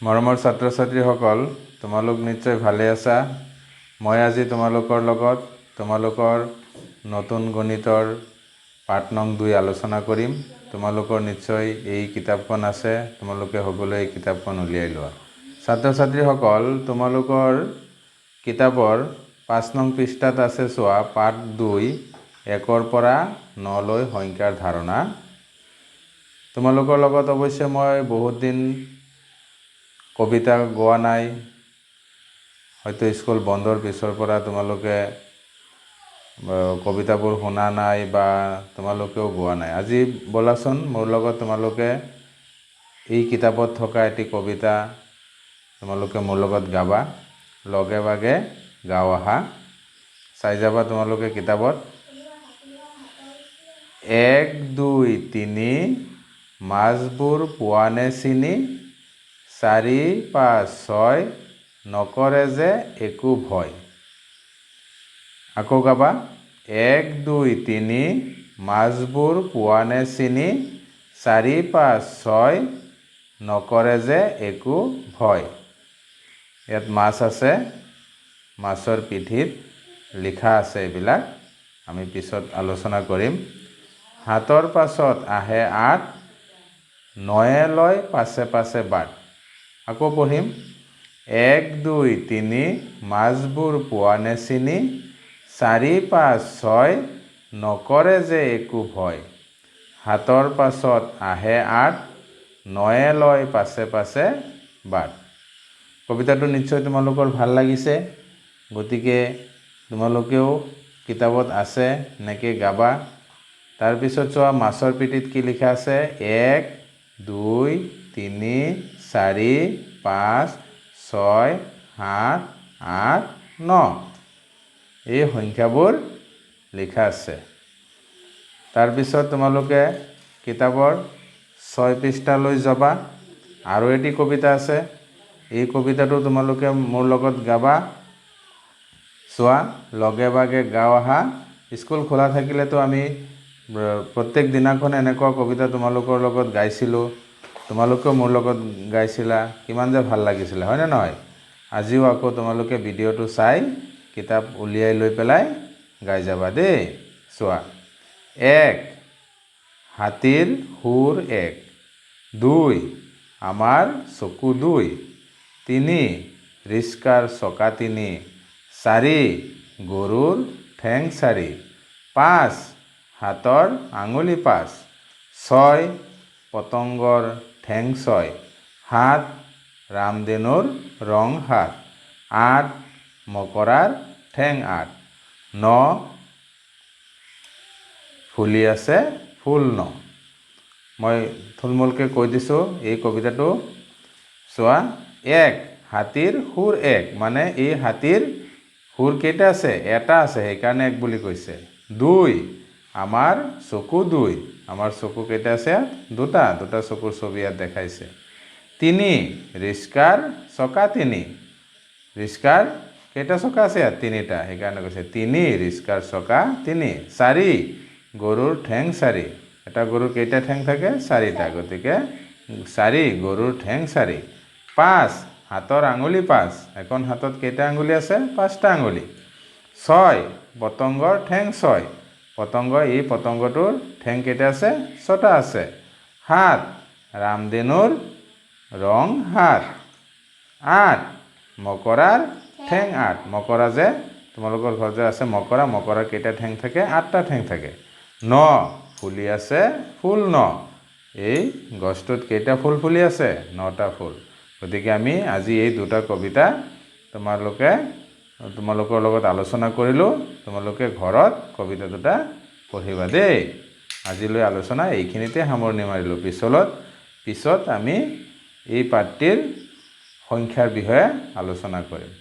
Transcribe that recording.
মৰমৰ ছাত্ৰ ছাত্ৰীসকল, তোমালোক নিশ্চয় ভালে আছা। মই আজি তোমালোকৰ লগত তোমালোকৰ নতুন গণিতৰ পাঠ নং 2 আলোচনা কৰিম। তোমালোকৰ নিশ্চয় এই কিতাপখন আছে। তোমালোকে সকলোৱে এই কিতাপখন উলিয়াই লোৱা। ছাত্ৰ ছাত্ৰীসকল, তোমালোকৰ কিতাপৰ 5 নং পৃষ্ঠাত আছে, চোৱা, পাঠ 2, 1ৰ পৰা 9লৈ সংখ্যাৰ ধাৰণা। তোমালোকৰ লগত অৱশ্যে মই বহুত দিন কবিতা গোৱা নাই। হয়তো স্কুল বন্ধৰ পিছৰ পৰা তোমালোকে কবিতাবোৰ শুনা নাই বা তোমালোকেও গোৱা নাই। আজি ব'লাচোন, মোৰ লগত তোমালোকে এই কিতাপত থকা এটি কবিতা তোমালোকে মোৰ লগত গাবা। লগে ভাগে গাওঁ আহা। চাই যাবা তোমালোকে কিতাপত। 1, 2, 3, মাছবোৰ পোৱানে চিনি? 4, 5, 6, নকৰে যে একো ভয়। আকৌ গাবা। 1, 2, 3, মাছবোৰ পোৱানে চিনি? 4, 5, 6, নকৰে যে একো ভয়। ইয়াত মাছ আছে। মাছৰ পিঠিত লিখা আছে এইবিলাক, আমি পিছত আলোচনা কৰিম। সাতৰ পাছত আহে 8, নয়ে লয় পাছে পাছে বাট। আকৌ পঢ়িম। 1, 2, 3, মাছবোৰ পোৱানে চিনি? 4, 5, 6, নকৰে যে একো ভয়। সাতৰ পাছত আহে 8, নয়ে লয় পাছে পাছে বাট। কবিতাটো নিশ্চয় তোমালোকৰ ভাল লাগিছে। গতিকে তোমালোকেও কিতাপত আছে, এনেকৈ গাবা। তাৰপিছত চোৱা, মাছৰ পিঠিত কি লিখা আছে? 1, 2, 3, 4, 5, 6, 7, 8, 9, এই সংখ্যাবোৰ লিখা আছে। তাৰপিছত তোমালোকে কিতাপৰ 6 পৃষ্ঠালৈ যাবা। আৰু এটি কবিতা আছে। এই কবিতাটো তোমালোকে মোৰ লগত গাবা। চোৱা, লগে ভাগে গাওঁ আহা। স্কুল খোলা থাকিলেতো আমি প্ৰত্যেক দিনাখন এনেকুৱা কবিতা তোমালোকৰ লগত গাইছিলোঁ। তোমালোকেও মোৰ লগত গাইছিলা। কিমান যে ভাল লাগিছিলে, হয়নে নহয়? আজিও আকৌ তোমালোকে ভিডিঅ'টো চাই কিতাপ উলিয়াই লৈ পেলাই গাই যাবা দেই। চোৱা, 1, হাতীৰ শুঁৰ এক। 2, আমাৰ চকু দুই। 3, ৰিক্সাৰ চকা তিনি। 4, গৰুৰ ঠেং চাৰি। 5, হাতৰ আঙুলি পাঁচ। 6, পতংগৰ ঠেং ছয়। 7, ৰামধেনুৰ ৰং সাত। 8, মকৰাৰ ঠেং আঠ। 9, ফুলি আছে ফুল ন। মই থুলমূলকৈ কৈ দিছোঁ এই কবিতাটো। চোৱা, 1, হাতীৰ শুঁৰ এক, মানে এই হাতীৰ শুঁৰ কেইটা আছে? এটা আছে, সেইকাৰণে এক বুলি কৈছে। 2, আমাৰ চকু দুই। আমাৰ চকু কেইটা আছে? দুটা। দুটা চকুৰ ছবি ইয়াত দেখাইছে। 3, ৰিক্সাৰ চকা তিনি। ৰিক্সাৰ কেইটা চকা আছে ইয়াত? তিনিটা। সেইকাৰণে কৈছে 3, ৰিক্সাৰ চকা তিনি। 4, গৰুৰ ঠেং চাৰি। এটা গৰুৰ কেইটা ঠেং থাকে? চাৰিটা। গতিকে 4, গৰুৰ ঠেং চাৰি। 5, হাতৰ আঙুলি পাঁচ। এখন হাতত কেইটা আঙুলি আছে? পাঁচটা আঙুলি। 6, পতংগৰ ঠেং ছয়। পতংগ, এই পতংগটোৰ ঠেং কেইটা আছে? ছটা আছে। 7, ৰামধেনুৰ ৰং সাত। 8, মকৰাৰ ঠেং আঠ। মকৰা যে তোমালোকৰ ঘৰত যে আছে মকৰা, মকৰাৰ কেইটা ঠেং থাকে? আঠটা ঠেং থাকে। 9, ফুলি আছে ফুল ন। এই গছটোত কেইটা ফুল ফুলি আছে? নটা ফুল। গতিকে আমি আজি এই দুটা কবিতা তোমালোকৰ লগত আলোচনা কৰিলোঁ। তোমালোকে ঘৰত কবিতা দুটা পঢ়িবা দেই। আজিলৈ আলোচনা এইখিনিতে সামৰণি মাৰিলোঁ। পিছত আমি এই পাঠটিৰ সংখ্যাৰ বিষয়ে আলোচনা কৰিম।